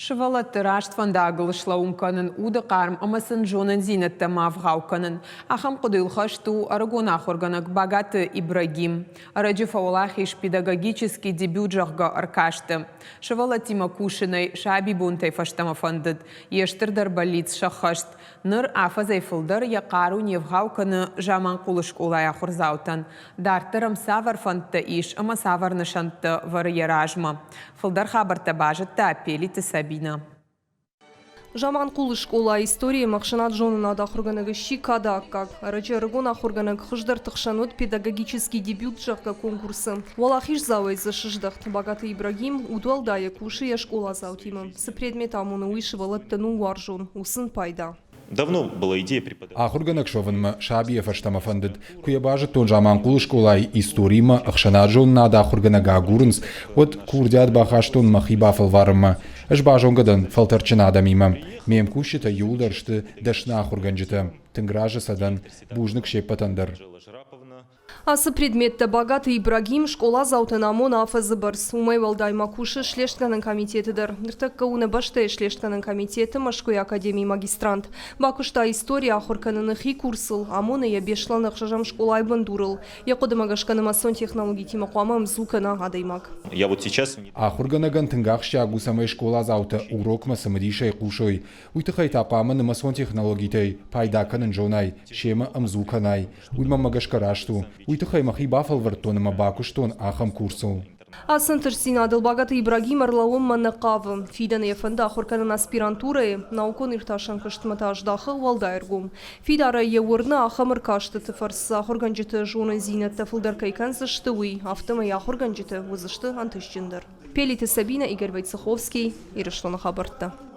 Сывӕллӕтты раст фӕндагыл слӕууын кӕнын, уды хъарм ӕмӕ сын зонындзинӕдтӕ ма вгъау кӕнын. Ахӕм хъуыдыйыл хӕст у ӕрыгон ахуыргӕнӕг Багаты Ибрагим. Ӕрӕджы фӕуӕлахиз педагогический дебют, зӕгъгӕ, ӕркасты. Сывӕллӕттимӕ кусынӕй сабибонтӕй фӕстӕмӕ фӕндыд. Йе стырдӕр бӕллиц сӕххӕст. Ныр афӕдзӕй фылдӕр йӕ хъару не вгъау кӕны Заманхъулы скъолайы ахуырдзаутӕн. Дарддӕр ӕм цавӕр фӕндтӕ ис ӕмӕ цавӕр нысӕнттӕ вӕры йӕ размӕ? Фылдӕр хабӕрттӕ базыдта Пелиты Сабинӕ. Заманхъулы скъолайы историйы ӕмӕхсӕнад зонынады ахуыргӕнӕг сси кады аккаг. Ӕрӕджы ӕрыгон ахуыргӕнӕг хуыздӕрты хсӕн уыд педагогический дебют, зӕгъгӕ, конкурсы. Уӕлахиздзауӕй дзы сыздӕхт Багаты Ибрагим, удуӕлдайӕ кусы йӕ скъоладзаутимӕ. Цы предмет амоны, уый сывӕллӕттӕн у уарзон, у сын пайда. Давно была идея преподавать. Ахуыргӕнӕг суӕвын мӕ сабийӕ фӕстӕмӕ фӕндыд. Куы йӕ базыдтон Заманхъулы скъолайы историимӕ ӕхсӕнадзонынады ахуыргӕнӕг агурынц, уӕд курдиат бахастон мӕхи бафӕлварынмӕ. Ӕз базонгӕ дӕн фӕлтӕрдджын адӕмимӕ. Ме мкусджытӕ иууылдӕр сты дӕсны ахуыргӕнджытӕ. Тынг разы сӕ дӕн. Бузныг се ппӕтӕн дӕр. Ацы предметтӕ Багаты Ибрагим скъоладзаутӕн амоны афӕдзы бӕрц. Уымӕй уӕлдай ма кусы Слестгӕнӕн комитеты дӕр. Ныртӕккӕ у нӕ бӕстӕйы Слестгӕнӕн комитеты Мӕскуыйы академийы магистрант. Бакуыста истори ахуыр кӕныны хи курсыл, амоны йӕ Беслӕны ӕхсӕзӕм скъолайы бындурыл. Йӕ хъуыдымӕ гӕсгӕ нымӕцон технологитимӕ хъуамӕ ӕмдзу кӕна адӕймаг. Я вот сейчас Ахуыргӕнӕгӕн тынг ахсджиаг у, цӕмӕй скъоладзаутӕ урокмӕ цымыдисӕй хъусой. Уый тыххӕй та хъуамӕ нымӕцон технологитӕй пайда кӕнын зонай, семӕ ӕмдзу кӕнай. Уый мӕнмӕ гӕсгӕ раст у. Уый тыххӕй мӕхи бафӕлвӕрдтон ӕмӕ бакуыстон ахӕм курсыл. Ацы ӕнтыстдзинадыл Багаты Ибрагим ӕрлӕууынмӕ нӕ хъавы. Фидӕны йӕ фӕнды ахуыр кӕнын аспирантурӕйы, наукон-иртасӕн куыстмӕ та здахы уӕлдай ӕргом. Фидарӕй йӕ уырны, ахӕм ӕркастыты фӕрцы ахуыргӕнджыты зонындзинӕдтӕ фылдӕр кӕй кӕндзысты, уый. Афтӕмӕй ахуыргӕнджытӕ уыдзысты ӕнтыстджындӕр. Пелиты Сабинӕ, Игорь Войцеховский, Ирыстоны хабӕрттӕ.